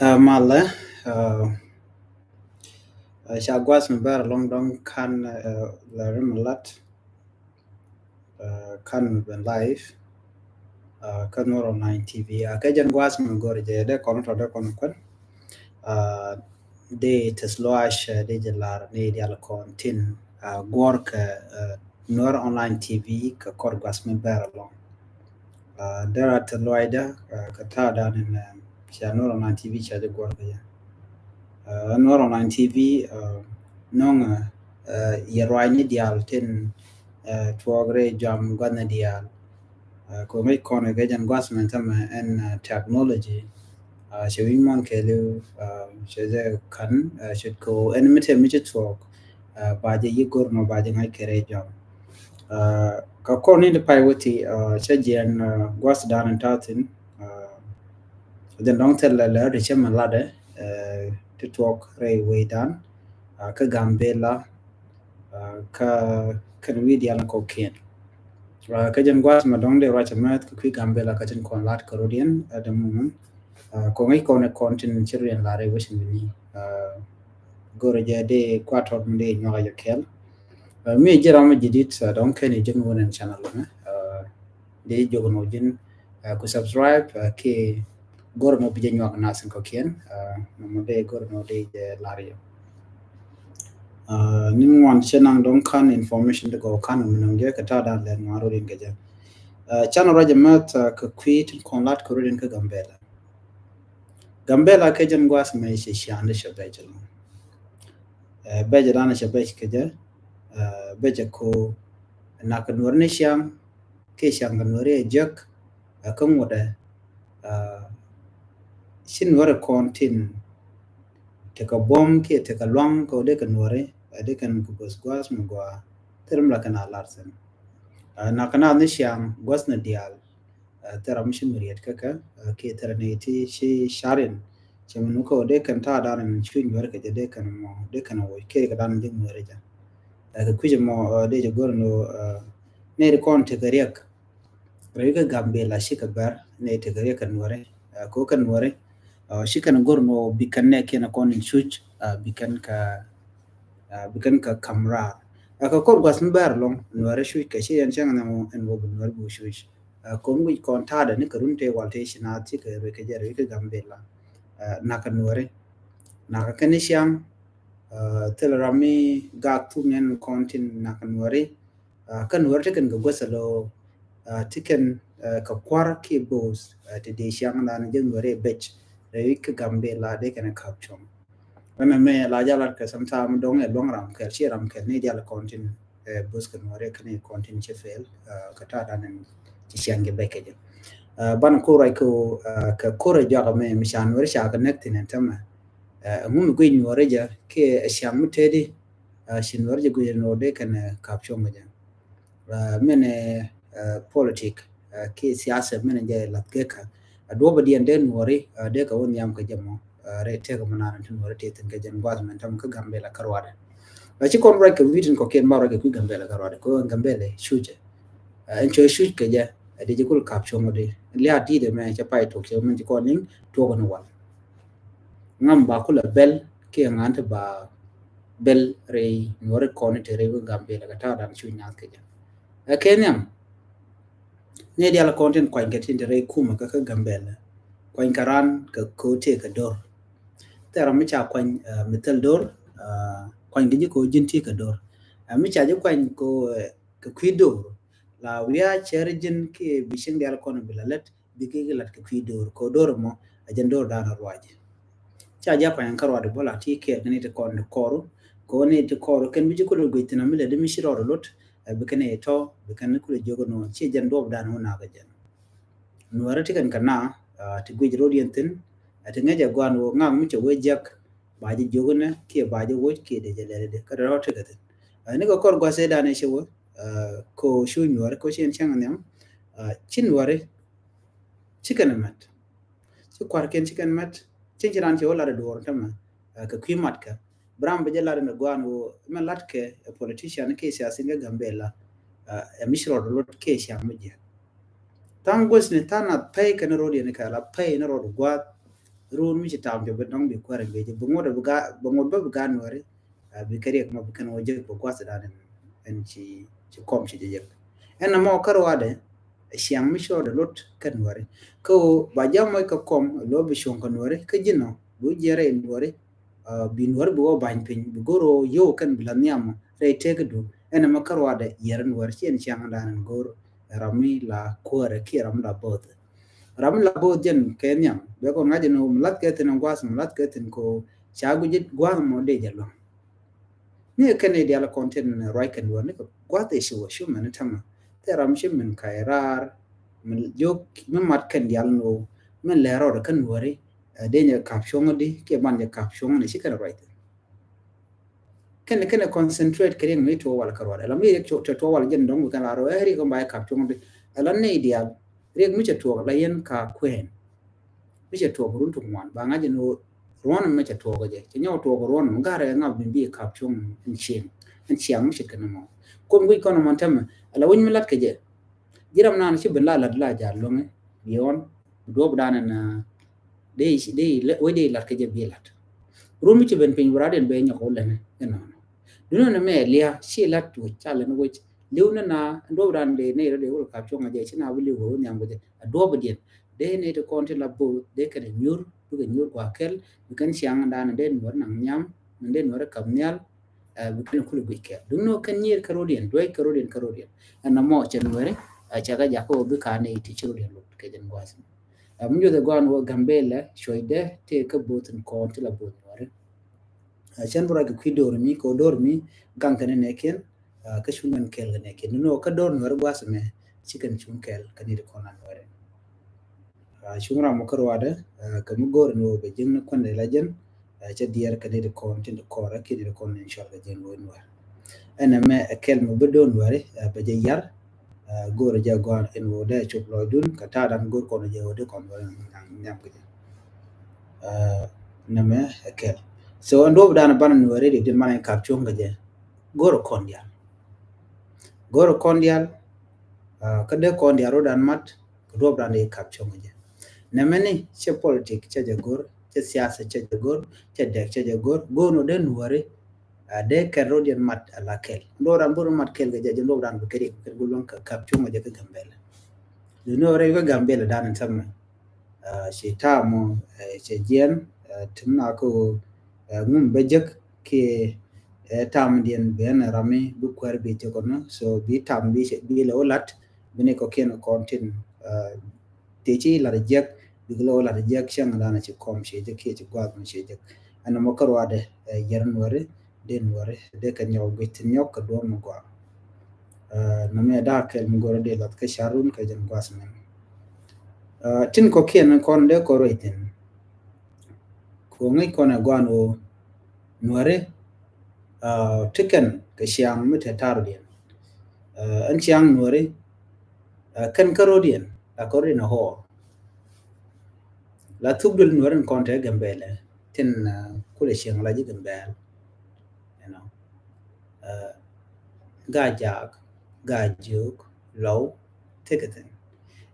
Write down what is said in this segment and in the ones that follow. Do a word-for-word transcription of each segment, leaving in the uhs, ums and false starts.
Uh, malɛ uh, uh, ca gua̱th mi bɛr alɔŋ dɔŋ kan uh, lɛ rim lat uh, kan mi ben live uh, kä Nuɔr Online T V. Uh, kɛ jɛn gua̱th mi gɔr jɛ dee kɔn tɔ dee kɔn kuɛn uh, dee tɛth luac uh, dee jɛ lar ni dial kɔn tin uh, guɔr kɛ uh, Nuɔr Online T V kɛ kɔr gua̱th mi bɛr alɔŋ. Uh, dera te luaida uh, kɛ ta̱a̱ dan in uh, ca Nuɔr Online T V ca jɛ guɔr kɛ jɛ. Uh, Nuɔr Online T V uh, nɔŋ uh, uh, yɛ ruac ni dial tin uh, tuɔk rɛy jam gua̱th ni dial. Uh, kɛ ŋäc kɔn kɛ jɛn gua̱th mɛn tämɛ ɛn uh, technology. Uh, cɛ wi̱ny muɔ̱n kɛɛliw uh, cɛ jɛ ka̱n uh, cɛ kɛ ɛn mi te mi cɛ tuɔk uh, ba jɛ yi gor nɔ ba jɛ ŋa̱c kɛ rɛy jam. Uh, kɛ kɔn ni ti pay wä ti uh, cɛ jiɛn uh, gua̱th dan in ta̱thin uh, jɛn dɔŋ thil lɛ lɛ ti cɛ mɛ latdɛ uh, ti tuɔk rɛy wecdan uh, kä Gambela uh, kä kɛn wi̱i̱ dial kɔkiɛn. Uh, kä jɛn gua̱th mɛ dɔŋ dee ruac ɛmɛ kä kui̱ Gambela kä tin kɔn lat kɛ rodiɛn uh, dɛ mumun uh, kɔŋ i̱ kɔn ɛ kɔn tin ci riɛn lar rɛy wecin bini uh, Go̱rɛ jɛ dee kua tɔt mi dee nyuak jɛ kɛɛl. Uh, mi ji̱ ram mi ji̱ dit uh, dɔŋ kɛn i̱ ji̱n wun ɛn channel mɛ uh, dee ji̱ jok nɔ ji̱n uh, ku subscribe uh, ki go̱rɛ mɔ bi jɛ nyuak nasin kɔkiɛn uh, mɔ dee go̱rɛ mɔ dee jɛ lar yɛ. Uh, ni ŋuan cɛ naŋ dɔŋ kan information dee gɔw kan mi nɔŋ jɛ kɛ ta̱a̱ dan lɛn ŋuan rɔ rin kɛ jɛ. Uh, channel rɔ jɛ mɛth uh, kɛ kui̱ tin kɔn lat kɛ rɔ rin kɛ Gambela. Gambela kɛ jɛn gua̱th mɛ cɛ cia̱a̱n dee cɛ bɛc lɔ. Uh, bɛc dan cɛ bɛc kɛ jɛ uh, bɛc ko nak kɛ Nuɔr ni ciaŋ kɛ ciaŋ kɛ Nuɔr yɛ jek uh, kä ŋuɔdɛ uh, ci Nuɔr kɔn tin tekɛ buɔm kiɛ tekɛ luaŋ kɛ wä dee kɛ Nuɔr uh, dee kɛn kɛ gua̱th gua̱th mi gua thil mi la kɛn a lar thin. Uh, nak kɛ na ni ciaŋ gua̱th ni dial uh, thil ram ci mi riet kä kɛ uh, kiɛ thil ni ti ci carin. Cɛ mi nu kɛ wä dee kɛn ta̱a̱ dan mi cuc Nuɔr kɛ jɛ dee kɛn mɔ dee kɛn wä kiɛ kɛ dan jek Nuɔr jɛ. Uh, kɛ kui̱c mɔ uh, dee jɛ go̱r ni wä uh, ni ri kɔn tekɛ riɛk. Rɛy kä Gambela cikɛ bɛr ni tekɛ riɛk kɛ Nuɔri uh, ko kɛ Nuɔri uh, cikɛ ni go̱r ni wä bi kɛn nɛ kiɛn kɔn in cuc uh, bi kɛn kɛ uh, bi kɛn kɛ kam raar. Uh, kɛ kɔr gua̱th mi bɛr lɔŋ Nuɔri cuc kɛ ci yɛn cäŋ ni mɔ ɛn wä bi Nuɔri bi cuc. Uh, kɔn wi̱c kɔn ta̱a̱dɛ ni kɛ run tëë wal tëë ci naath cikɛ rɛy kɛ jɛ rɛy kɛ Gambela uh, nak kɛ Nuɔri. Nak kɛ kɛn ni ciaŋ uh, thil ram mi gak thuk ni ɛn kɔn tin nak kɛ Nuɔri. Uh, kä Nuɔr ti kɛn kɛ guäth alo uh, ti kɛn uh, kɛ kuar ki both uh, ti di ciaŋ dan jɛ Nuɔr i̱ bɛc rɛy kɛ Gambela di kɛn kap cuɔ̱ŋ. Wɛnɛ mɛ la jalat kɛ sometime dɔŋ ɛ luɔŋ ram kɛl ci ram kɛl ni dial kɔn tin uh, both kɛ Nuɔr kɛn kɔn tin ci fail uh, kɛ ta̱a̱ dan ci ciaŋ jɛ bɛc kɛ jɛ. Uh, ban ko ruac ko uh, kɛ kor ɛ jɔak mɛ mi ca Nuɔr ca kɛ nɛk thin ɛn tämɛ. Uh, ŋu mi guic Nuɔr jɛ ki ɛ ciaŋ mi tedi uh, ci Nuɔr jɛ guic Nuɔr di kɛn uh, kap cuɔ̱ŋ kɛ jɛ. Uh, mɛnɛ uh, politik uh, ki siasa mɛnɛ jɛ lath kɛ kä a duɔp a diɛn dee Nuɔri uh, dee kɛ wä nhiam kɛ jɛ mɔ uh, rɛy tëk mɛ naan ti Nuɔri ti thin kɛ jɛn gua̱th mɛn tam kä Gambela kä ruadɛ. Uh, ci kɔn ruac kɛ wi̱i̱ tin kɔkiɛn ba ruac kɛ kui̱ Gambela kä ruadɛ kɛ Gambela cucɛ uh, ɛn cuɛ cuc kɛ jɛ uh, di jɛ kul kap cuɔ̱ŋ di lia̱a̱ di̱i̱dɛ mɛ cɛ pay tuɔk cɛ mɛn ci kɔn liŋ tuɔk ni wal. Ŋam ba kulɛ bɛl kiɛ ŋa̱n ti ba bɛl rɛy Nuɔri kɔn ti rɛy wä Gambela kɛ ta̱a̱ dan cuc naath kɛ jɛ. Ɛ kɛ nhiam ni dial kɔn tin kuany kɛ tin ti rɛy kumɛ kɛ kä Gambela kuany kɛ ran kɛ ko̱o̱t tëë kɛ do̱r. Thɛr ram mi ca kuany uh, mi thil do̱r uh, kuany kɛ ji̱ ko̱o̱t ji̱n tëë kɛ do̱r. Uh, mi ca ji̱ kuany ko̱o̱t uh, kɛ kui̱ do̱r la wiaa cɛr ji̱n kiɛ bi cieŋ dial kɔn bi la lät. Bikɛ kɛ lat kɛ kui̱ do̱r kɛ do̱r mɔ a jɛn do̱r dan a ruac. Ca jɛ kuany kä ruac bä la ti kɛɛl kɛ ni ti kɔn ti kɔru kɛ ni ti kɔru kɛn bi ci kulɛ guic thin a mi lɛ di mi ci rɔɔd lot. Bikɛ ni tɔ bikɛ ni kulɛ jiök ni ci jɛn duɔp dan wä na kɛ jɛn. Nuɔrɛ ti kɛn kɛ na ti guic rɔɔd yɛn thin. Ti ŋäc a guan wä ŋak mi cɛ wee jiak ba jɛ jiök ni kiɛ ba jɛ woc kiɛ dee jɛ lɛri di kä rɔɔd ti kɛ thin. Ni kɛ kɔr gua̱th dan ci wä ko cu Nuɔrɛ ko ci yɛn cäŋ nhiam. Ci Nuɔrɛ Ci kɛn mɛt. Ci kuarkiɛn ci kɛn mɛt. Ci ci ran ci wä lat duɔr tämɛ kɛ kui̱ matkɛ. Bram bi jɛ lat in guan wo mɛ lat kɛ politician kɛ siasin kɛ Gambela. Ɛ mi ci rɔɔd lot kɛ ciaŋ mi jiɛ. Thaŋ gues ni thaŋ na pɛy kɛn rɔɔd yɛn kɛ la pɛy ni rɔɔd guath. run mi ci tam jɛ bi dɔŋ bi kuɛrɛ bi jɛ bi ŋot bi ga bi ŋot bä bi ga nuɛri. Bi kɛ riɛk mɔ bi kɛn wä jek bi guath dan ɛn ci ci kɔm ci jɛ jek. Ɛn na mɔ kä ruadɛ ciaŋ mi cɔɔdɛ lot kɛ nuɛri kä wä ba jam mɔc kɛ kɔm lo bi cuɔŋ kɛ nuɛri kä ji̱n ɔ bi wä jiɛrɛ in nuɛri. Bi nuɛri bi wä ba̱ny piny bi goro yio̱w kɛn bi la nhiam rɛy tek du. Ɛn na mɔ kä ruadɛ yɛr nuɛri ci ɛn ciaŋ dan ɛn gor ram mi la kuäärɛ kiɛ ram mi la both. Ram mi la both jɛn kɛ nhiam bɛ kɔn ŋa̱c ɛn ɣöö mi lath kɛ thin ɛn gua̱a̱th mi lath kɛ thin ko ca guic gua̱a̱th mɔ dee jɛ lua̱ŋ. Ni kɛn i̱ dial kɔn tin ruac kɛn duɔ̱ɔ̱r ni kɛ gua̱th i̱ ci wä cu mɛn tämɛ. Thil ram ci min ka̱c raar min jiök mi mat kɛn dial ni wä min lɛr rɔɔdɛ kɛn wääri. Dee nyɛ kap cuɔ̱ŋ di kiɛ ban jɛ kap cuɔ̱ŋ ni ci kɛn ruac thin. Kɛn kɛn concentrate kɛ riɛk mi tuɔɔk wal kɛ ruɔdɛ la mi riɛk tuɔɔk wal jɛn dɔ̱ŋ bi kɛn la rɔ ɛ riɛk mi ba kap cuɔ̱ŋ di. Ɛ la nɛy dial riɛk mi cɛ tuɔɔk la yɛn ka kuɛɛn. Mi cɛ tuɔɔk run ti ŋuan ba ŋa̱c ɛn ɣöö ruɔ̱n mi cɛ tuɔɔk jɛ cɛ nyɔk tuɔɔk ruɔ̱n mi ga̱rɛ ŋa̱p mi bi kap cuɔ̱ŋ ɛn cieŋ ɛn ciaŋ mi cɛ kɛn mɔ. Kuɔm guic kɔn mɔ tämɛ ala winy mi lat kɛ jɛ. Ji̱ ram naan ci ben la lat la jaat luäŋɛ bi ɣɔn bi duɔp dan ɛn dee dee wec dee lat kɛ jɛ bi lat. Run mi ci ben piny bi rat ɛn bɛ nyɔk wä lɛnɛ ɛnɔnɔ. Dunɛ ni mɛ lia ci lat wec ca lɛn wec liw ni na duɔp dan dee nɛy rɔ dee wä kap cuɔ̱ŋ a jɛ ci na bi liw wä wä nhiam kɛ jɛ a duɔp diɛn. Dee nɛy ti kɔn ti la both dee kɛn nyur bikɛ nyur gua kɛl bikɛn ciaŋ dan dee nuɔr naŋ nhiam. Min dee nuɔr kap nhial. Bi kɛn kul guic kɛl duŋ ni wä kɛn nyier kä rodiɛn duec kä rodiɛn kä rodiɛn. Ɛn na mɔ cɛ nuɔri cɛ kɛ jakä wä bi ka nɛy ti ci rodiɛn lot kɛ jɛn gua̱a̱th. Mi juɔth ɛ gɔan wä Gambelɛ cuɔcdɛ tëë kä both in kɔn ti la both nuɔri. Cɛn bi ruac kɛ kui̱ do̱r mi kɛ wä do̱r mi gaŋ kɛn nɛkiɛn. Kä cuŋ kɛn kɛl kɛ nɛkiɛn ni wä kä do̱r nuɔri gua̱a̱th mɛ ci kɛn cuŋ kɛl kɛ ni ti kɔn a nuɔri. Cuŋ ram mɔ kä ruadɛ kɛ mi go̱o̱r ni wä bɛ jiŋ ni kuɛn dee la jɛn. Cɛ diɛɛr kɛ ni ti kɔn tin ti kɔrɛ kiɛ ni ti kɔn ni cual kɛ jiŋ wä nuɔri. Ɛn ɛmɛ ɛ kɛl mɔ bi do̱r nuɔri bɛ jɛ yar. Go̱o̱r jɛ gɔ̱a̱r ɛn wä dee cop lɔcdun kɛ ta̱a̱ dan go̱o̱r kɔn jɛ wä dee kɔn wä nyam kɛ jɛ. Nɛmɛ ɛ kɛl so ɛn duɔp dan ban nuɔri di din man in kap cuŋ kɛ jɛ. Go̱o̱r kɔn dial go̱o̱r kɔn dial. Kä dee kɔn dial rot dan mat kɛ duɔp dan di kap cuŋ kɛ jɛ. Nɛmɛ ni cɛ politik cɛ jɛ go̱o̱r cɛ siasa cɛ jɛ go̱o̱r cɛ dɛk cɛ jɛ go̱o̱r go̱o̱r nɔ dee nuɔri. Dee kɛn rot yɛn mat ala kɛl duɔp dan bor mat kɛl kɛ jɛ jɛ duɔp dan bi kɛ rik kɛ gul luŋ kap cuŋ kɛ jɛ kɛ Gambelɛ. Dunɛ wä rɛy kɛ Gambelɛ dan in tämɛ. Ci ta̱a̱ mɔ cɛ jiɛn. Tim na kä ŋum bä jek kiɛ ta̱a̱ mɔ diɛn ben rami bi kuɛr bi jek ɔnɔ so bi ta̱a̱ mɔ bi lɛ wä lat. Bi ni kɔ kiɛn kɔn tin ti ci lat jiɛk bi lɛ wä lat jiɛk cäŋ dan ci kɔm ci jek kiɛ ci guath mɔ ci jek. Ɛn mɔ kä ruadɛ yɛr nuɔri. Dee nuɔri dee kɛ nyɔk guic ti nyɔk kɛ duɔm mi gɔaa. Nɔmɛ daa kɛl mi gɔrɔ dee lath kä carun kɛ jɛn guas mɛn. Tin kɔkiɛn kɔn dee kɔrɔ ithin. Kɛ ŋic kɔn ɛ guan woo nuɔri. Ti kɛn kɛ ciaŋ mi te tar diɛn. Ɛn ciaŋ nuɔri kɛn kä rodiɛn la kɔrɔ in a hɔɔ. La thuk dul nuɔri in kɔn te Gambelɛ tin kulɛ ciaŋ la ji̱ Gambɛl. Gaa jaak gaa jiök lɔw thikɛ thin.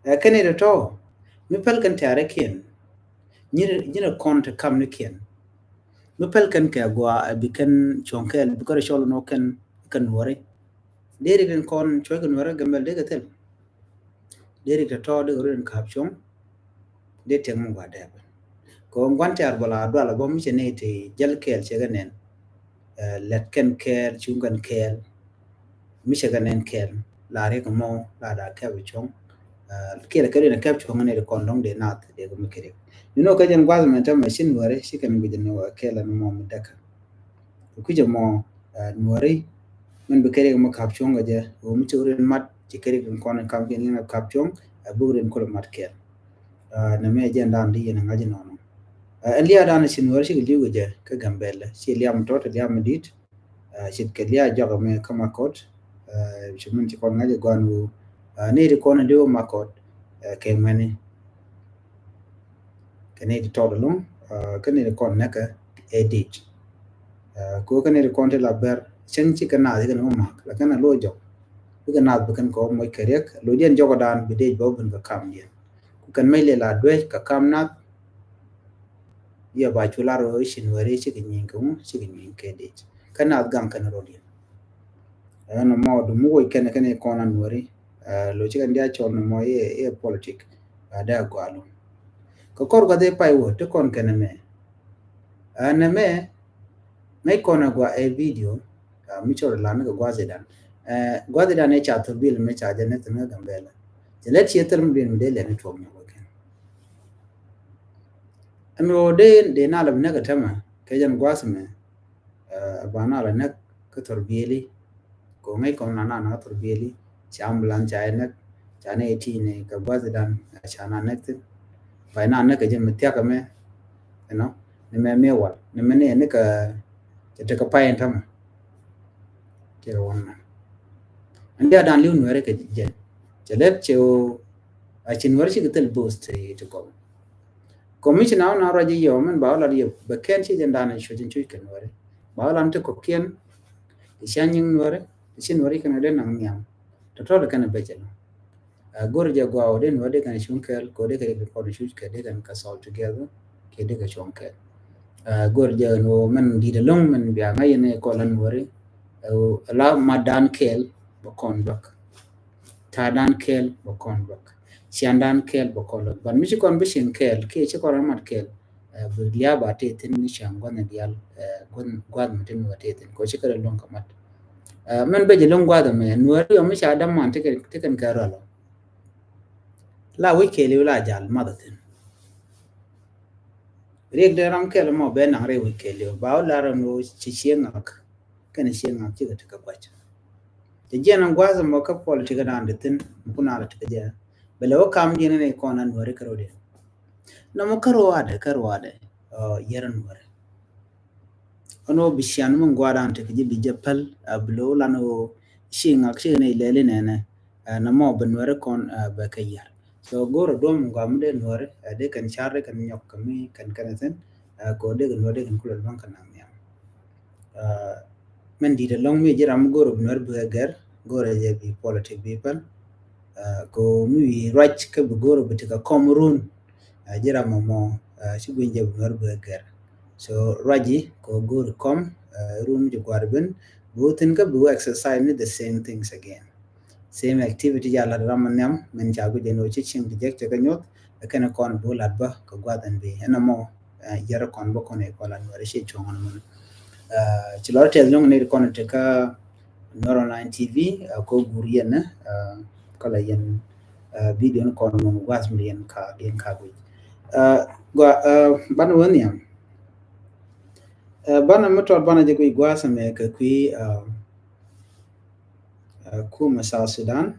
Ɛ kɛn itɔtɔ mi päl kɛn tɛ̈rikiɛn. Nyin kɔn te kam nikiɛn mi päl kɛn kɛ gua ɛ bi kɛn cuɔ̱ŋ kɛɛl bi kɔn cɔl nɔ kɛn kɛn nuɔri. Deri kɛn kɔn cuɔ̱c kɛ nuɔri Gambɛl dee kɛ thil. Deri tɔtɔ dee kɛ rot in kap cuɔ̱ŋ. Dee tiɛŋ mi gua dɛɛp. Kɛ ɣöö gua̱n tɛ̈r bä la dual a bä mi cɛ nɛy ti jäl kɛɛl cɛ kɛ nɛn. Lɛt kɛn kɛɛl cuŋ kɛn kɛɛl. Mi cɛ kɛ nɛn kɛɛl la riɛk mɔ la da kɛp cuɔ̱ŋ. Kiɛ la kɛ rin a kɛp cuɔ̱ŋ nɛy ti kɔn dɔ̱ŋ dee naath dee kɛ mi kɛ riɛk. Ni nɔ kɛ jɛn gua̱th mɛ tɛmɛ cin wɛrɛ ci kɛn guic ni wä kɛɛl ɛn mɔ mi däkä. Kɛ kui̱cɛ mɔ nuɔri min bi kɛ riɛk mɔ kap cuɔ̱ŋ kɛ jɛ ɣöö mi cɛ rin mat ci kɛ riɛk in kɔn in kam kɛn in kap cuɔ̱ŋ. Buk rin kulɛ mat kɛɛl. Nɛ mɛ jɛn dan di yɛn ŋa̱c inɔnɔ. Ɛn lia̱a̱ dan ci nuɔri cikɛ li̱w kɛ jɛ kä Gambɛlɛ ci liam tɔt liam mi di̱t. Ci kɛ lia̱a̱ jɔk mɛ kä Makɔt. Ci min ci kɔn ŋa̱c ɛ gua̱n wu ni di kɔn di wä Makɔt. Kɛ mɛni kɛ ni di tɔt loŋ. Kɛ ni di kɔn nɛkɛ ɛ di̱t. Ko kɛ ni di kɔn ti la bɛr cɛŋ ci kɛ naath kɛ ni wä mak la kɛn a lo̱ jɔk. Bikɛ naath bi kɛn kɛ wä moc kɛ riɛk lo̱ diɛn jɔk dan bi dee bä bin kɛ kam diɛn. Ku kɛn mec lɛ la duec kɛ kam nath. Yɛ ba cu lar ɣöö ci Nuääri cikɛ nyiŋ kɛ ŋu, cikɛ nyiŋ kɛ dec. Kä naath gaŋ kɛn rɔ̱diɛn. Ɛn ɛmɔ dum mi woc kɛn kɛn kɔn a Nuääri. Lo cikɛ ndiac cɔl ni mɔ iɛ, iɛ politik. Ba dee a gɔaa lum. Kɛ kɔr guath i̱ pay wä ti kɔn kɛn ɛmɛ. Ɛn ɛmɛ ŋäc kɔn a gua ɛ video. Mi cɔl lan kɛ guath idan. Guath idan ɛ ca thor bil mi ca jɛ ni thin kä Gambɛla. Cɛ lɛ ciɛ thil mi bil mi dee lɛ ni tuɔk nyɔk kɛn. Ɛn ɣöö dee, dee na lɛ bi näk ɛ tämɛ kɛ jɛn gua̱a̱th ɛmɛ. Ba na lɛ näk kä thor bieli. Kɛ ɣöö ŋäc kɔn na na näk thor bieli. Ca ambulance ca jɛ näk. Ca nɛ iti ni kɛ gua̱a̱th idan ca na näk thin. Ba na näk kɛ jɛn mi thia̱k ɛmɛ. You know, ni mɛ mi wal ni mɛ ni ni kɛ cɛ tekɛ pay ɛn tämɛ. Cɛ wän na. Ɛn diadan li̱w Nuääri kɛ jɛn. Cɛ lɛp cɛ ɣöö a ci Nuääri cikɛ thil bo̱o̱th ti kɔm. Commissioner wä na ruac i̱ yɛ ɔ min ba wä lat yɛ bɛ kɛn ci jɛn dan cuc in cuc kɛ Nuääri. Ba wä lan ti kɔ̱kiɛn ti cia nyiŋ Nuääri ti ci Nuääri kɛn kɛ dee naŋ nhiam. Tɔ̱tɔ̱ kɛn bɛ jɛ lɔ. Go̱r jɛ gɔaa wä dee Nuääri dee kɛn cuŋ kɛɛl kɛ wä dee kɛ dee kɛ kɔn cuc kɛ dee kɛn kɛ solve together kɛ dee kɛ cuŋ kɛɛl. Go̱r jɛ ni wä min di̱t ɛlɔ̱ŋ min bia ŋa̱c yɛn kɔl a Nuääri. La mat dan kɛɛl bɛ kɔn bäk. Ta̱a̱ dan kɛɛl bɛ kɔn bäk. Cian dan kɛɛl bɛ kɔn bäk. But mi ci kɔn bi cieŋ kɛɛl kiɛ ci kɔn mat kɛɛl. Bi lia̱a̱ ba tëë thi̱n mi ciaŋ gua̱n diaal gua̱n gua̱n mi tin wä tëë thi̱n kɛ ci kɛ rɛ luɔ̱ŋ kɛ mat. Mɛn bɛ jɛ luɔ̱ŋ gua̱th ɛmɛ Nuääri ɔ mi ca däman ti kɛn kɛ rɔl ɔ. La wi̱c kɛɛliw la jal math thi̱n. Riɛk dee ram kɛɛl mɔ bɛ naŋ rɛy wi̱c kɛɛliw ba wä lar ɛn ɣöö ci cieŋ ŋak. Kɛn cieŋ ŋak cikɛ ti kɛ gua̱c. Cɛ jiɛn ɛn gua̱th ɛmɔ kä politik ɛn an di thi̱n mi kun a la ti kɛ jɛ. Bɛ lɛ wä kam diɛn ɛn ɛ kɔn a Nuääri kärɔ̱diɛn. Nɔmɔ kä ruaadɛ kä ruaadɛ yɛr ɛn Nuääri. Ɛn ɣöö bi cian min gua̱a̱r an tekɛ ji̱ bi jɛ päl a bi lo̱w lan ɣöö ci ŋak ci ni lɛli nɛnɛ. Nɔmɔ bi Nuääri kɔn bɛ kɛ yar. So go̱o̱r a duɔ̱m gua̱a̱r mi dee Nuääri dee kɛn car dee kɛn nyɔk kɛ mi kɛn kɛn thi̱n. Kɛ ɣöö dee kɛ Nuääri dee kɛn kulɛ luäŋ kɛ naŋ nhiam. Min di̱t ɛlɔ̱ŋ mi ji̱ ram mi go̱o̱r bi Nuääri bi kɛ gɛr go̱o̱r jɛ bi politik bi päl. Kɛ ɣöö mi wi̱i̱ ruac kä bi go̱o̱r bi ti kɛ kɔm run. Ji̱ ram mɔmɔ ci gui̱ny jɛ bi Nuääri bi kɛ gɛr. So ruac ji̱ kɛ ɣöö go̱o̱r kɔm run ji̱ gua̱a̱r ben bi wä thi̱n kä bi wä exercise ni the same things again. Same activity ja lat ram nhiam min ca guic jɛ ni wä ci cieŋ ti jek cɛ kɛ nyoth. Kɛn kɔn bi wä lat bä kɛ gua̱th ɛn bi ɛn ɛmɔ. Yɛr kɔn bä kɔn ɛ kɔn la Nuääri ci cuɔ̱ŋ ɛn mɔni. Ci lɔr tɛth luŋ ni kɔn ti kä Nuer Online T V ko gur yɛn ni kɔla yɛn video ni kɔn mɔni gua̱th mi yɛn ka yɛn ka guic. Gua ban wä nhiam. Ban mi tɔt ban jɛ guic gua̱th mi kɛ kui̱. Kumɛ South Sudan.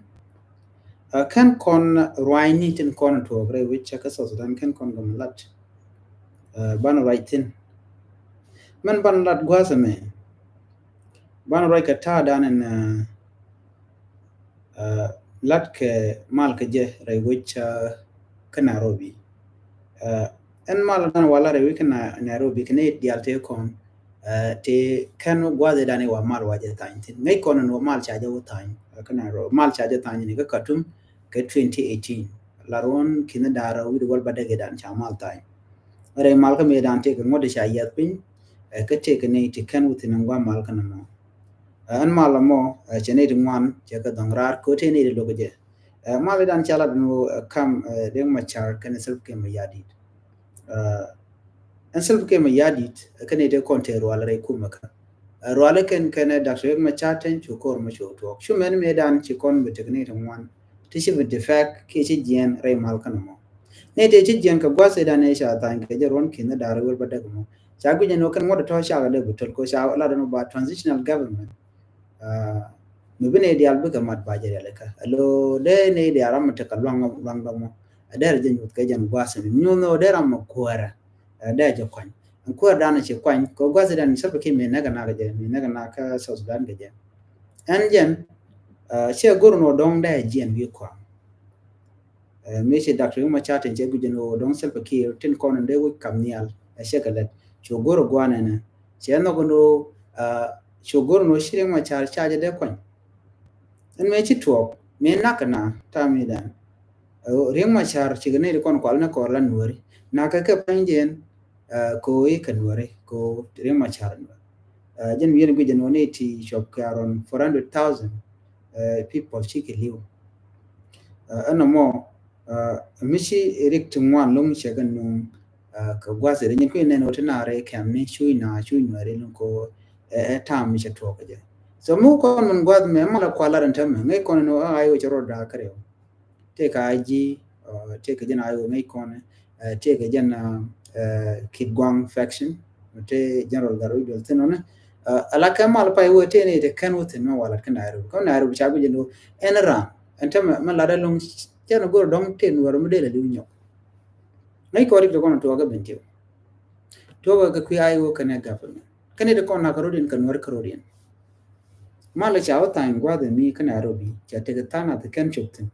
Kɛn kɔn rua̱a̱ny ni tin kɔn tuɔɔk rɛy wi̱c cɛ kä South Sudan kɛn kɔn gɔm lat. Ban ruac thin. Mɛn ban lat gua̱a̱th ɛmɛ. Ban ruac kɛ ta̱a̱ dan ɛn lat kɛ mal kɛ jɛ rɛy wi̱c kä Nairobi. Ɛn mal dan wala rɛy wi̱c kä Nairobi kɛ ni dial tëë kɔn. Ti kɛn gua̱dhi dan iwa mal wa jɛ thany thin ŋäc kɔn ni wa mal ca jɛ wä thany. Kɛn mal ca jɛ thany ni kä Khartoum kɛ twenty eighteen. Lar wun ki̱n da̱r wi̱d wal ba däk idan ca mal thany. Rɛy mal kä mi dan tëë kɛ ŋuɔ̱t ca yiath piny. Kä tëë kɛ ni ti kɛn wä thin in gua̱ mal kä ni mɔ. Ɛn mal mɔ cɛ ni ti ŋuan cɛ kɛ dhɔŋ raar kä tëë ni ti lok jɛ. Mal idan ca lat ni wä kam Riek Machar kɛn Salva Kiir Mayardit. Ɛn Salva Kiir Mayardit kɛn ite kɔn te rual rɛy kumɛ kä rual kɛn kɛn Doctor Riek Machar tɛn cu kor mɛ cu tuɔk cu mɛn mëë dan ci kɔn bi tekni ti ŋuan ti ci bi defect kiɛ ci jiɛn rɛy mal kɛn mɔ. Ni te ci jiɛn kɛ gua̱th idan ɛ ca thany kɛ jɛ ruɔn ki̱n ni da̱r wɛl ba däk mɔ ca guic ɛn wä kɛn ŋuɔt tɔ̱ ca kɛ dee bi töl ko ca lat ɛn wä ba transitional government. Mi bi nɛy diaal bikɛ mat ba jɛ rialikä alo dee nɛy diaal ram mi tekɛ luaŋ luaŋ dɔmɔ. Ɛ dee rɛ jɛ nyuth kɛ jɛn gua̱a̱th ni nyuth ni ɔ dee ram mi kuäärä. Ɛ dee jɛ kuany ɛn kuäär dan ci kuany kɛ gua̱a̱th dan Salva Kiir mi näk kɛ nak kɛ jɛ mi näk kɛ nak kä South Sudan kɛ jɛ. Ɛn jɛn ciɛ go̱r ni ɔ dɔ̱ŋ dee jiɛn wi̱i̱ kɔaŋ. Mi ci Doctor Riek Machar tin cɛ guic ni ɔ dɔ̱ŋ Salva Kiir tin kɔn in dee wi̱c kam nhial ɛ cɛ kɛ lɛt cu go̱r ɔ gua̱a̱n ɛnɛ. Cɛ nhɔk ni ɔ cu go̱r ni ɔ ci Riek Machar ca jɛ dee kuany. Ɛn mëë ci tuɔɔk mëë nak kɛ na tam mi dan. Riek Machar cikɛ nɛy ti kɔn kual ni kɔr la Nuääri nak kɛ kɛ pa̱ny jɛ ɛn. Ko i̱ kɛ Nuɛri ko Riek Machar Nuɛr. Jɛn wi̱i̱ ni guic jɛn wä ni ti cuɔp kɛ around four hundred thousand people ci kɛ li̱w. Ɛn nɔmɔ mi ci rik ti ŋuan loŋ cɛ kɛ nuŋ kɛ gua̱th ri nyin kui̱ nɛn wä ti na rɛ kɛm ni cuy na cuy Nuɛri loŋ ko ɛ tam mi cɛ tuɔk kɛ jɛ. So mi kɔn min gua̱th mɛ mal kualar in tämɛ ŋäc kɔn ni wä ay wä cɛ rɔ daa kɛ rɛw. Tëëkɛ I G, tëëkɛ jɛn I O ŋäc kɔn, tëëkɛ jɛn Kit Gwang faction, tëë General Gatwech Dual thin ɔnɛ. Ala kɛ mal pay wä tëë ni te kɛn wä thin mɛ walat kä Nairobi. Kä Nairobi ca bi jɛn wä ɛn ran ɛn te mɛ lat ɛlɔŋ cɛn go̱r dɔŋ tëë Nuɛr mi dee la liw nyɔk. Ŋäc kɔn rik te kɔn tuɔɔk kä Bentiu. Tuɔɔk kä kui̱ I O kɛnɛ government. Kɛn ni te kɔn nak kä rodiɛn kä Nuɛr kä rodiɛn. Mal ca wä tha̱a̱ŋ gua̱a̱th mi kä Nairobi ca tekɛ tha̱a̱ŋ nath kɛn cop thi̱n.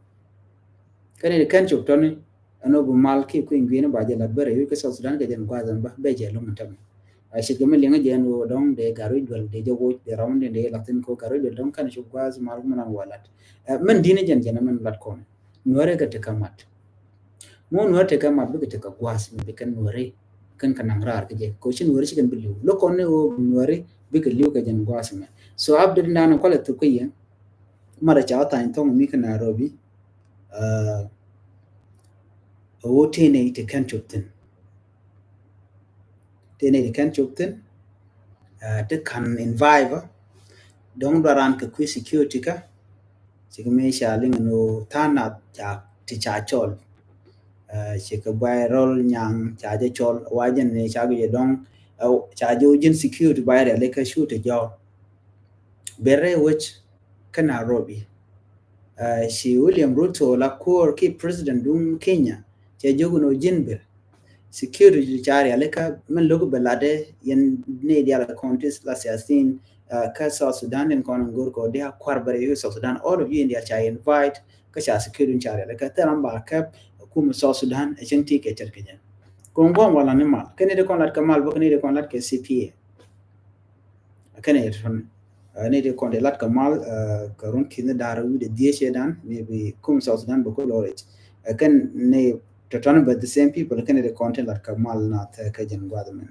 Kɛn ni kɛn cop tɔni ɛn ɔ bi mal ki kui̱ gui̱n ba jɛ lat bä rɛy wi̱c kä South Sudan kɛ jɛn gua̱a̱th ɛn bä bɛ jɛ lo̱ŋ ɛn tämɛ. A ce̱tkɛ mi liŋä jɛ ɛn ɣöö dɔ̱ŋ dee Gatwech Dual dee jɛ woc dee rɔm dee dee lath thi̱n ko Gatwech Dual dɔ̱ŋ kɛn cop gua̱a̱th mal mi nan wa lat. Mɛn di̱n jɛn jɛn mɛn lat kɔn Nuɛri kɛ tekɛ mat. Mo Nuɛri tekɛ mat bikɛ tekɛ gua̱a̱th mi bikɛ Nuɛri kɛn kɛ naŋ raar kɛ jɛ ko ci Nuɛri ci kɛn bi li̱w lo̱k kɔn ni ɣöö Nuɛri bikɛ li̱w kɛ jɛn gua̱a̱th mɛ. So update nan kualɛ thuk kä yɛn. Marɛ ca wä tha̱a̱ny thɔŋ mi kä Nairobi. Ɛ wä tëë nɛy ti kɛn cop thi̱n. Tëë nɛy ti kɛn cop thi̱n. Ti ka̱n invite bä dɔ̱ŋ dɔran kɛ kui̱ security kä. Cikɛ mi ca liŋ ni wä tha̱a̱ŋ nath ca ti ca cɔl. Cikɛ Buay Rol Nyaŋ ca jɛ cɔl wa jɛn ni ca guic jɛ dɔ̱ŋ ca jɛ wä ji̱n security ba jɛ rialikä cu ti jɔɔk. Bɛ rɛy wec kä Nairobi. Ci William Ruto la kuɔɔr ki president duŋ Kenya cɛ jiök ni wä ji̱n bɛ security ca rialikä min lo̱k bɛ latdɛ yɛn ni dial kɔn ti la siasin kä South Sudan in kɔn in go̱r kɔ di a kuar bɛ rɛy South Sudan all of you in dial ca invite kä ca security ca rialikä thil ram ba kɛp kum South Sudan ɛ cäŋ ti kɛ tɛr kɛ jɛ. Kɔn guɔm wala ni mal kɛ ni di kɔn lat kɛ mal bä kɛ ni di kɔn lat kɛ C P A. Kɛnɛ yɛ tɔn ni di kɔn di lat kɛ mal kɛ run ki̱n di da̱r wi̱dɛ dhiecɛ dan maybe kum South Sudan bɛ ku lorage. Kɛn ni tɔtɔn bɛ the same people kɛnɛ di kɔn ti lat kɛ mal na thɛ kɛ jɛn guath mɛn.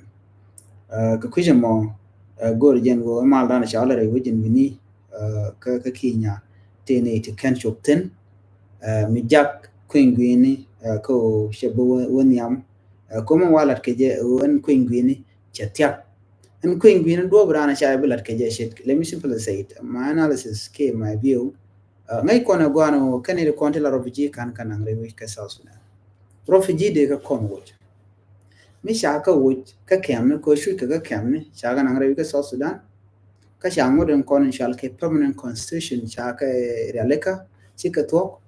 Kɛ kui̱cɛ mɔ go̱r jɛn wä mal dan ca lɛ rɛ wä jɛn wi̱ni kä Kenya ti ni ti kɛn cop thin. Mi jak kui̱n guini kä wä cɛ bä wä nhiam. Kä mɛ wa lat kɛ jɛ wä ɛn kui̱n guini cɛ thiak. Ɛn kui̱n guini duɔp ran ca bi lat kɛ jɛ shit. Let me simply say it. My analysis kɛ my view. Ŋäc kɔn ɛ guan wä kɛn it kɔn ti la refugee kan kan naŋ rɛ wi̱c kɛ South Sudan. Refugee de kɛ kɔn woc. Mi ca kä woc kä kɛmni kɛ cuc kɛ kä kɛmni ca kä naŋ rɛ wi̱c kɛ South Sudan. Kä ca ŋot in kɔn in cual kɛ permanent constitution ca kɛ rialikä ci kɛ thuɔk.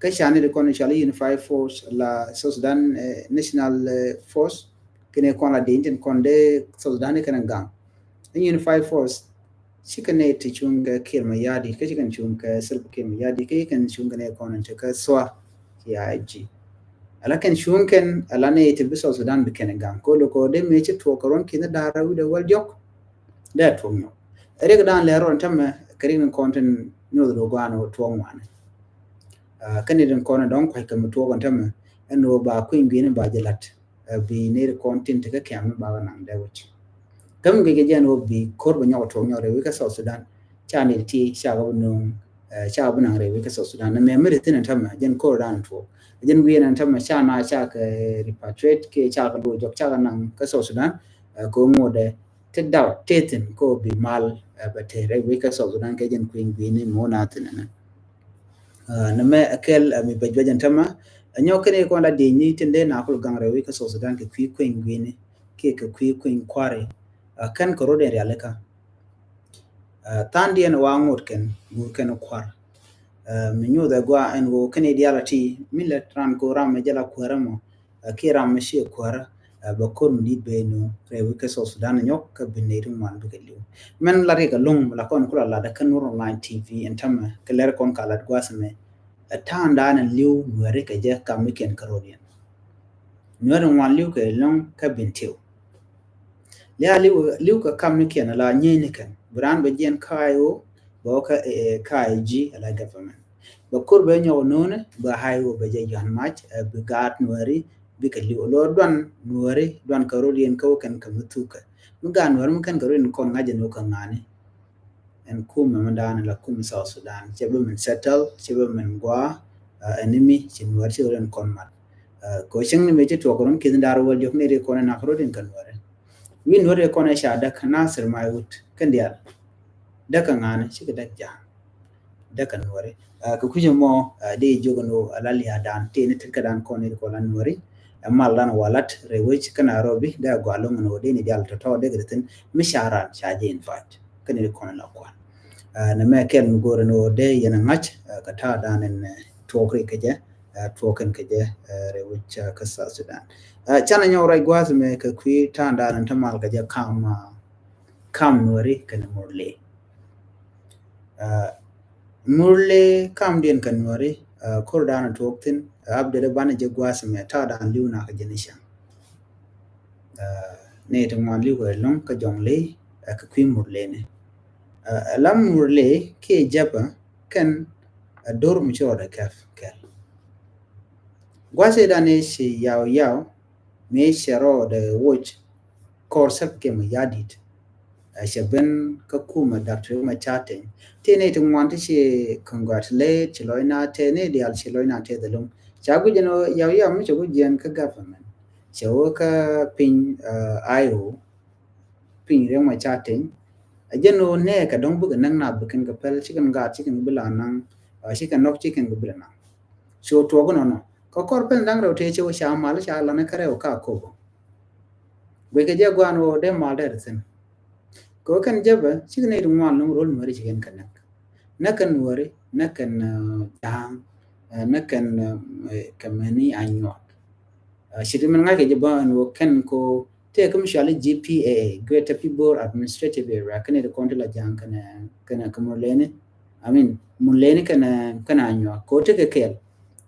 Kä ca ni di kɔn in cual unified force la South Sudan national force kɛn kɔn la di intin kɔn de South Sudan kɛn gaŋ. Unified force ci kɛn ne ti cuŋ kɛ Kiir Mayardit kä ci kɛn cuŋ kɛ Salva Kiir Mayardit kä ci kɛn cuŋ kɛ ne kɔn in ti kɛ sua ci I G. Ala kɛn cuŋ kɛn ala ne ti bi South Sudan bi kɛn gaŋ ko lo ko de me ci tuɔk kɛ ruɔn ki̱n da̱r wi̱dɛ wäl diɔk. Dee tuɔŋ nyɔk. Rik dan lɛ ruɔn tämɛ kɛ rik ni kɔn tin nyuɔth lo guan wä tuɔŋ wanɛ. Kɛn ni din kɔn dɔŋ kuac kɛ mi tuɔk tämɛ ɛn wä ba kui̱n guini ba jɛ lat. Bi ni rik kɔn tin ti kɛ kɛm ni ba naŋ dee wec. Kä mi gɛcɛ jɛn wä bi kor bɛ nyɔk tuɔŋ nyɔk rɛ wi̱i̱ kä South Sudan. Ca ni ti ca kɛ bi nuŋ ca kɛ bi naŋ rɛ wi̱i̱ kä South Sudan. Ni mɛ mi ri thin tämɛ jɛn kor dan tuɔk. Jɛn wi̱i̱ ni tämɛ ca na ca kɛ repatriate kɛ ca kɛ lo jɔk ca kɛ naŋ kä South Sudan. Kɛ ŋuɔdɛ ti daw tethin ko bi mal bɛ te rɛ wi̱i̱ kä South Sudan kɛ jɛn kui̱n guini mona thin ni. Ni mɛ kɛl mi bɛ juɛ jɛn tämɛ nyɔk kɛn kɔn la dieny ni tin dee na kul gaŋ rɛ wi̱i̱ kä South Sudan kɛ kui̱ kui̱n guini kɛ kɛ kui̱ kui̱n kuari. Kɛn kɛ rot in rialikä. Tha̱a̱ŋ diɛn wa ŋot kɛn gur kɛn kuar. Mi nyuth ɛ gua ɛn wo kɛn idiality mi lɛ ran ko ram mi jɛ la kuɛrɛ mɔ. Ki ram mi ci kuɛrɛ bɛ kor mi dit bɛ nu rɛ wi̱i̱ kä South Sudan nyɔk kä bi nɛy ti ŋuan bikɛ liw. Mɛn la rik a loŋ la kɔn kula lat kä Nuer Online T V ɛn tämɛ kɛ lɛr kɔn ka lat gua̱th mɛ. Ɛ ta̱a̱ŋ da̱a̱n ɛn liw Nuɛri kɛ jɛ kam mi kiɛn kä rodiɛn. Nuɛri ŋuan liw kɛ loŋ kä Bentiu. Lia liw liw kɛ kam ni kiɛn la nyieeny ni kɛn bi raan bɛ jiɛn kä I O bɛ wä kä I G ala government. Bɛ kor bɛ nyɔk no̱o̱ni bɛ I O bɛ jɛ yuan mac bi gaat Nuɛri bikɛ li̱w. Lɔ duan Nuɔri, duan kɛ rot yɛn kä wä kɛn kɛ mi thukɛ. Mi gaat Nuɔri mi kɛn kɛ rot yɛn kɔn ŋa̱c jɛ ni wä kɛ ŋa̱ni. Ɛn kumɛ mi da̱a̱n la kumɛ South Sudan. Cɛ bi min settle, cɛ bi min gua, ɛn ni mi, cɛ Nuɔri cɛ rot yɛn kɔn mat. Kɛ cäŋ ni mi cɛ tuɔk run ki̱n da̱r wäl jɔk ni ri kɔn ɛn ak rot yɛn kɛ Nuɔri. Wi̱i̱ Nuɔri kɔn ɛ ca däk Nasir Mai wut kɛn diaal. Däk kɛ ŋa̱ni, cikɛ däk ja̱a̱ŋ. Däk kɛ Nuɔri. Kɛ kui̱c ɛmɔ dee jiök ɛn ɣöö ala lia̱a̱dan tëë ni tet kädan kɔn ni kɔn la Nuɔri. Ɛ maldan walat rɛy wec kä Nairobi dee a gɔaa lo̱ŋ ɛn ɣöö dee ni diaal tɔ̱tɔ̱ dee kɛ thi̱n mi ca ran ca jɛ invite. Kä ni kɔn la kuan. Nɛ mɛ kɛl mi go̱o̱r ɛn ɣöö dee yɛn ɛ ŋa̱c kɛ ta̱a̱dan ɛn tuɔɔk ri kɛ jɛ, tuɔɔk kɛn kɛ jɛ rɛy wec kä South Sudan. Canɛ nyɔk ruac gua̱a̱th mɛ kɛ kui̱ ta̱a̱dan ɛn te mal kɛ jɛ kam, kam Nuɔri kɛnɛ Murle. Murle kamdiɛn kɛ Nuɔri, kor dan tuɔɔk thi̱n, update banɛ jɛ gua̱a̱th mɛ ta̱a̱ dan li̱w nak jɛ ni cäŋ. Ni ti ŋuan li̱w kɛ lo̱ŋ kä Jɔŋley kɛ kui̱ Murle ni. Lam Murle kiɛ Jɛpɛ kɛn a dor mi ci rɔɔdɛ kɛp kɛl. Gua̱a̱th dan ni ci yaw yaw mi cɛ rɔɔdɛ woc kɔr sɛp kɛ mi yadit. Ɛ cɛ ben kä kumɛ Doctor Riek Machar Teny. Ti ni ti ŋuan ti ci congratulate, ci lɔcna tɛ ni diaal ci lɔcna tɛ dhɛ loŋ. Ca guic ɛn ɣöö yaw yaw mi cɛ guic jiɛn kä government. Cɛ wä kä piny, ɛ, Airo, piny Riek Machar Teny. Ɛ jɛn ɣöö nɛɛkɛ dɔ̱ŋ bikɛ näk naath bi kɛn kɛ pɛl, ci kɛn gaat ci kɛn bi la naŋ, ɛ, ci kɛn nɔk ci kɛn bi la naŋ. Ci wä tuɔɔk inɔnɔ. Kɛ kɔr pɛn da̱ŋ rɛw tëë ci wä ca mal ca lan kä rɛw ka Akobo. Guickɛ jɛ gua̱a̱n ɣöö dee mal dee ri thi̱n. Kɛ ɣöö kɛn Jɛpɛ cikɛ nɛy ti ŋuan lo̱ŋ ro̱l Nuɔri ci kɛn kɛ näk. Näk kɛn Nuɔri, näk kɛn, ɛ, Ja̱a̱ŋ, ɛ, näk kɛn, ɛ, kɛ mɛni Anyuak. Ɛ, ci ti min ŋa̱ckɛ jɛ bä ɛn ɣöö kɛn ko tëë kä mi cuali G P A A, Greater Pibor Administrative Area, kɛn nɛy ti kɔn ti la Ja̱a̱ŋ kɛnɛ, kɛnɛ kɛ Murleni. I mean, Murleni kɛnɛ, kɛnɛ Anyuak. Ko tekɛ kɛɛl.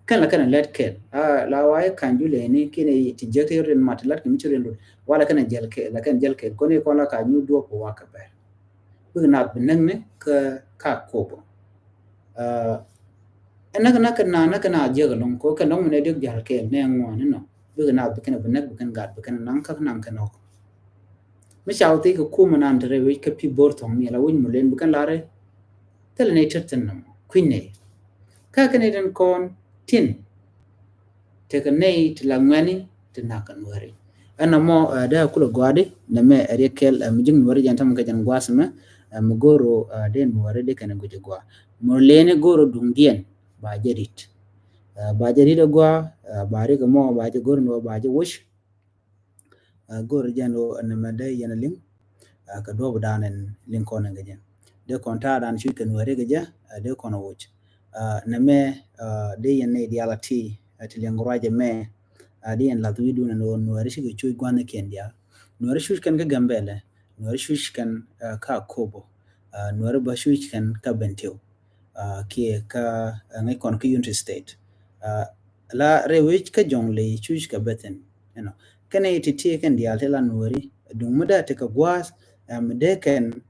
Kɛn la kɛnɛ lɛt kɛɛl. A, la wa i̱ ka̱ny julɛni, kɛnɛ ti jiäk ti rin mat, lat kɛ mi ci rin rut. Wala kɛnɛ jɛl kɛɛl, la kɛnɛ jɛl kɛɛl. Kɔn i̱ kɔn la ka nyu duɔp wa kɛ bɛr. Bikɛ naath bi näk ni kä, kä Akobo. A, ɛ näk, näk kɛ na, näk kɛ na jiäk ɛlɔ̱ŋ. Ko kɛn dɔ̱ŋ mi nɛ diɔk jal kɛɛl, nɛ ŋuan inɔ. Bikɛ naath bi kɛn bi näk, bi kɛn gat, bi kɛn naŋ kä naŋ kɛn ɔk. Mi ca wä thik kɛ kumɛ nan te rɛy wec kä Pibor thɔŋ ni la wec Murlen bi kɛn lar rɛy. Thilɛ nɛy tet thi̱n nɔmɔ kui̱ nɛy. Kä kɛ nɛy tin kɔn tin tekɛ nɛy ti la ŋuɛni ti nak kɛ Nuɔri. Ɛn nɔmɔ, ɛ, dee kulɛ gɔaadi nɛmɛ ɛ riɛk kɛl, ɛ, mi ji̱n Nuɔri jɛn tämɛ kɛ jɛn gua̱a̱th mɛ, ɛ, mi go̱o̱r ɣöö, ɛ, dee Nuɔri dee kɛn guic ɛ gɔaa. Murleni go̱o̱r ɣöö duŋdiɛn ba jɛ rit. Ɛ, ba jɛ rit ɛ gɔaa, ɛ, ba rik ɛmɔ ba jɛ go̱o̱r ni ɣöö ba jɛ woc. Ɛ, go̱o̱r jɛn ɣöö ɛn nɛmɛ dee yɛn a liŋ, ɛ, kɛ duɔ̱ɔ̱p dan ɛn liŋ kɔn ɛn kɛ jɛ. Dee kɔn ta̱a̱ dan cuc kɛ Nuɔri kɛ jɛ, ɛ, dee kɔn a woc. Ɛ, nɛmɛ, ɛ, dee yɛn nɛy diaal a ti, ɛ, ti liŋ ruac ɛmɛ, ɛ, dee yɛn lath wi̱i̱dun ɛn ɣöö Nuɔri cikɛ cuc gua̱thnikiɛn diaal. Nuɔri cuc kɛn kä Gambɛlɛ, Nuɔri cuc kɛn, ɛ, kä Akobo, ɛ, Nuɔri bä cuc kɛn kä Bentiu. Ɛ, kiɛ kä, ɛ, ŋäc kɔn kä Unity State. Ɛ, la rɛy wec kä Jɔŋley cuc kɛ bɛ thi̱n, you know. Kɛnɛ ti ti kɛn diaal ti la Nuɔri, duŋ mi dee ti kɛ gua̱a̱th, ɛ, mi dee kɛn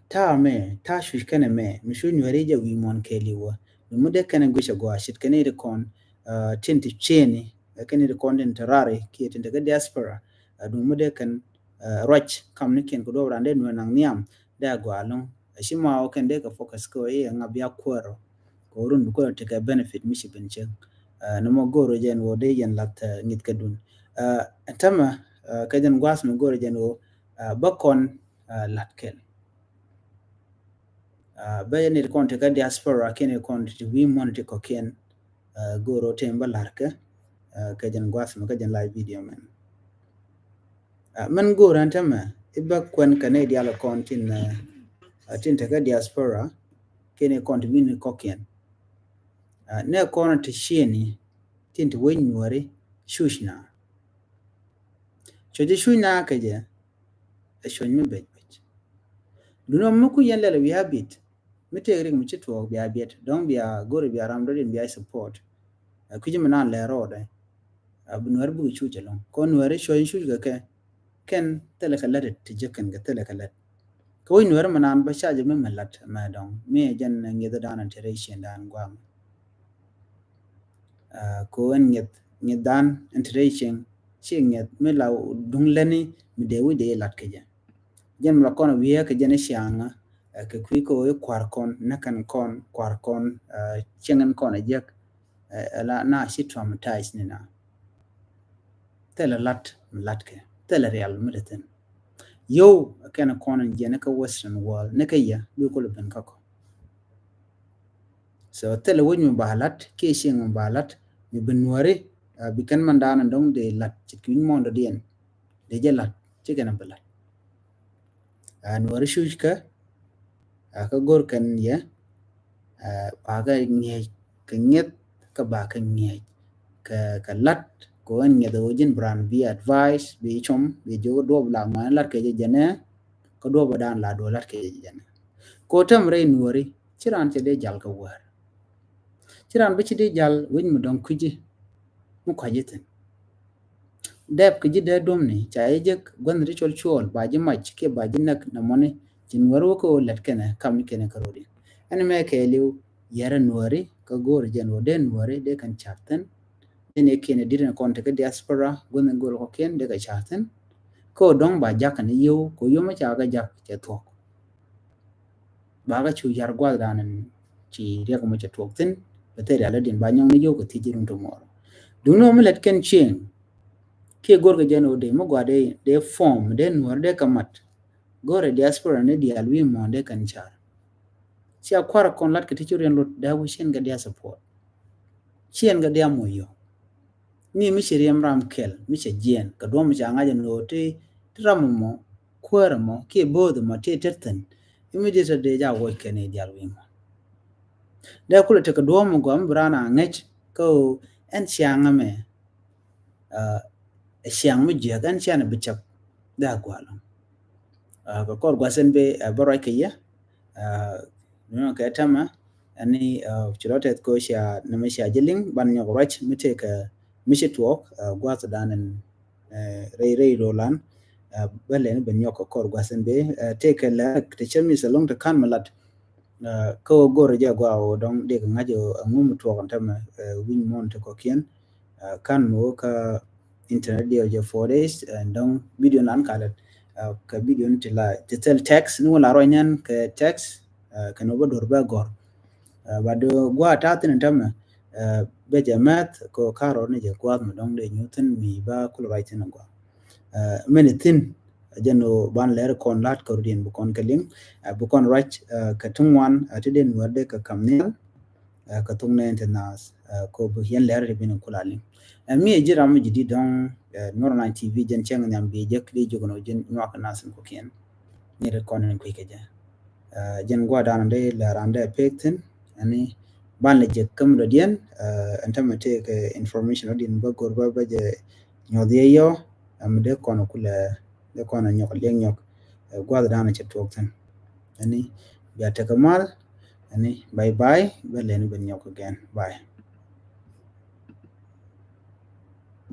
ta̱a̱ mɛ, ta̱a̱ cuc kɛnɛ mɛ, mi cuc Nuɔri jɛ wi̱i̱ muɔ̱n kɛɛliw wä. Duŋ mi dee kɛnɛ guic ɛ gɔaa ce̱tkɛ nɛy ti kɔn, ɛ, tin ti ciëëni, ɛ, kɛ nɛy ti kɔn tin te rari, kiɛ tin te kä diaspora, ɛ, duŋ mi dee kɛn, ɛ, ruac kamnikiɛn kɛ duɔ̱ɔ̱p ran dee Nuɔr naŋ nhiam, dee a gɔaa ɛlɔ̱ŋ. Ɛ ci ma wä kɛn dee kɛ focus kɛ ɣöö i̱ ɛŋa bia kuäär ɔ. Kɛ ɣöö run bi kuäär ɔ tekɛ benefit mi ci ben cieŋ. Ɛ, nɔmɔ go̱o̱r ɔ jɛn ɣöö dee yɛn lath, ɛ, ŋi̱th kädun. Ɛ, tämɛ, ɛ, kɛ jɛn gua̱a̱th mi go̱o̱r ɔ jɛn ɣöö, ɛ, bä kɔn, ɛ, la̱t kɛl. Ɛ, bä yɛn nɛy ti kɔn ti kä diaspora kiɛn kɔn ti wi̱i̱ muɔ̱n ti kɔ̱kiɛn, ɛ, go̱o̱r ɔ tɛm bä la̱r kɛ, ɛ, kɛ jɛn gua̱a̱th mi kä jɛn live video mɛn. Ɛ, mɛn go̱o̱r ɛn tämɛ i̱ bä kuɛn kɛ nɛy diaal kɔn tin, ɛ, tin te kä diaspora kiɛn kɔn ti wi̱i̱ ni kɔ̱kiɛn. Ɛ, nɛ kɔn ti ciëëni tin ti wec Nuɔri cuc na. Cuc i̱ cuc na kɛ jɛ ɛ cuc mi bec bec. Duundɛ mi ku yɛn lɛl wi̱i̱ a bit mi tëëk rik mi ci tuɔɔk bia biɛt dɔ̱ŋ bia go̱ri bia ram dɔ̱diɛn bia support. Ɛ kui̱ci mi naan lɛr rɔɔdɛ. Ɛ bi Nuɛr buk cuc ɛlɔ̱ŋ kɔn Nuɛr cuc cuc kɛ kɛ kɛn thilɛ kɛ lät ti jek kɛn kɛ thilɛ kɛ lät. Kɛ wec Nuɛr mi naan bä ca jɛ mi mi lat mɛ dɔ̱ŋ mi ɛ jɛn ŋi̱th dan an te rɛy cien dan guam. Ɛ ko ɛn ŋi̱th ŋi̱th dan ɛn te rɛy cieŋ, ci ŋi̱th mi la duŋ lätni mi dee wi̱c dee lat kɛ jɛ. Jɛn mi la kɔn wiee kɛ jɛn i̱ ciaŋä, ɛ, kɛ kui̱ kɛ ɣöö i̱ kua̱r kɔn, näk kɛn kɔn, kua̱r kɔn, ɛ, cieŋ kɛn kɔn ɛ jek, ɛ, ɛ la na ci traumatize ni na. Thilɛ lat mi lat kɛ, thilɛ rial mi te thi̱n. Yio̱w kɛn kɔn in jiɛn kä Western world ni kä yɛ bi kulɛ ben kä kɔ. So thilɛ wec mi ba lat kiɛ cieŋ mi ba lat mi bi Nuääri, ɛ, bi kɛn mandan in dɔ̱ŋ dee lat ce̱tkɛ wi̱c muɔ̱ɔ̱ndɔdiɛn. Dee jɛ lat, ci kɛn bi lat. Ɛ, Nuääri cuc kä, ɛ, kä go̱r kɛn yɛ, ɛ, ba kɛ ŋi̱eec kɛ ŋi̱eth, kä ba kɛ ŋi̱eec kɛ, kɛ lat, kɛ ɣöö ɛn ŋi̱eth ɣöö ji̱n bi raan bi advice, bi com, bi jiök duɔ̱ɔ̱p la ŋuan lat kɛ jɛ jɛnɛ, kä duɔ̱ɔ̱p dan la duɔ̱ɔ̱p lat kɛ jɛ jɛnɛ. Kɛ ɣöö täämɛ rɛy Nuääri, ci raan cɛ dee jal kɛ wäär. Ci raan bi ci dee jal wec mi dɔ̱ŋ kui̱ci mi kɔ̱a̱c ji̱ thi̱n. Dɛp kɛ ji̱ dee duɔ̱mni ca jɛ jek gua̱thni ti cɔl cuɔl ba ji̱ mac kiɛ ba ji̱ näk nɔmɔni, ci Nuääri wä kä ɣöö lät kɛnɛ kamni kɛnɛ kä rɔ̱diɛn. Ɛn mɛ kɛɛliw yɛrɛ Nuääri kä go̱o̱rɛ jɛn ɣöö dee Nuääri dee kɛn ca̱r thi̱n. Dee ni kiɛn di̱t ni kɔn te kä diaspora gua̱thni go̱o̱rɛ kɔ̱kiɛn dee kɛ ca̱r thi̱n. Kä ɣöö dɔ̱ŋ ba jakä ni yio̱w kɛ yio̱w mi ca kɛ jak cɛ thuɔ̱k. Ba kä cu yar gua̱thdan in ci riɛk mɔ cɛ tuɔɔk thi̱n, bɛ thil rial dɔ̱diɛn ba nyɔŋni yio̱w kɛ thiec ji̱ run tomorrow. Duŋni ɣöö mi lät kɛn cieŋ kiɛ go̱rkɛ jɛn ɣöö dee mi gɔaa dee, dee form, dee Nuääri dee kɛ mat. Go̱rɛ diaspora ni diaal wi̱i̱ muɔ̱ɔ̱n dee kɛn car. Cia kua̱r kɔn lat kɛ ti ci riɛn lot dee wi̱i̱ cieŋ kɛ dia support. Cieŋ kɛ dia moc yio̱w. Ni mi ci riɛm ram kɛl mi cɛ jiɛn kɛ duɔ̱m mi ca ŋa̱c ɛn ɣöö ti, ti ram mɔ, kuäär mɔ kiɛ bööth mɔ ti tɛr thi̱n. Immediately dee ja wuɔc kɛn i̱ diaal wi̱i̱ mɔ. Dee kulɛ tekɛ duɔ̱ɔ̱m mi gɔaa mi bi raan a ŋäc kä ɣöö ɛn ciaŋ ɛmɛ, ɛ, ɛ ciaŋ mi jiäk, ɛn ciaŋ bi cäp dee a gua̱a̱l. Ɛ, kɛ kɔr gua̱th in bi, ɛ, bä ruac kɛ yɛ, ɛ, nunɔ kɛ tɛmɛ ɛn ni, ɛ, ci rɔ tɛth kɛ ɣöö cia nɛmɛ cia ji̱ liŋ ban nyɔk ruac mi tëëkɛ mi ci tuɔɔk, ɛ, gua̱thdan in, ɛ, rɛy, rɛy ro̱o̱lan, ɛ, bä lɛni ben nyɔk kɛ kɔr gua̱th in bi, ɛ, tëëkɛ lɛ te cä mi sɛ lo̱ŋ te ka̱n mi lat. Ɛ, kä ɣöö go̱rɛ jɛ gɔaa ɣöö dɔ̱ŋ dee kɛ ŋa̱c ɣöö ɛŋu mi tuɔɔk ɛn tɛmɛ, ɛ, wi̱ny muɔ̱ɔ̱n te kɔ̱kiɛn. Ɛ, ka̱n mi wä kä internet diɛ jɛ four days, ɛ, dɔ̱ŋ video nan ka lɛt, ɛ, kɛ video ni ti la, ti thil text, ni wä la ruac nɛn kɛ text, ɛ, kɛn wä bä do̱r bɛ gɔ̱r. Ɛ, ba do̱ gua̱a̱ ta̱a̱ thi̱n ɛn tɛmɛ, ɛ, bɛ jɛ mɛth kɛ ɣöö ka̱r rɔɔd ni jɛ gua̱a̱th mi dɔ̱ŋ dee nyuuth thi̱n mi ba kulɛ ruac thi̱n ɛ gɔaa. Ɛ, mɛn i̱ thi̱n, jɛn ɣöö ban lɛr kɔn la̱t kɛ rɔ̱diɛn bi kɔn kɛ liŋ, ɛ, bi kɔn ruac, ɛ, kɛ ti ŋuan, ɛ, ti dee Nuäär dee kɛ ka̱m nhial, ɛ, kɛ thok nɛɛn ti naath, ɛ, kɛ ɣöö bi yɛn lɛr ti bi ni kula liŋ. Ɛ, mi ɛ ji̱ ram mi ji̱ di̱t dɔ̱ŋ, ɛ, Nuɔr Online T V jɛn cäŋ nhiam bi jek dee jiök ni ɣöö ji̱n nyuak kɛ naath in kɔ̱kiɛn. Ni ri kɔn in kui̱ kɛ jɛ. Ɛ, jɛn gua̱a̱r dan dee lɛ ran dee pek thi̱n, ɛn ni ban lɛ jek kä mi dɔ̱diɛn, ɛ, ɛn tämɛ tëëkɛ information dɔ̱diɛn bä go̱r bä bä jɛ nyuɔth yɛ yɔ, ɛ, mi dee kɔn kulɛ, dee kɔn nyɔk liɛŋ nyɔk, ɛ, gua̱a̱r dan cɛ tuɔɔk thi̱n. Ɛn ni bia tekɛ mal, ɛn ni bye bye, bä lɛni ben nyɔk again. Bye.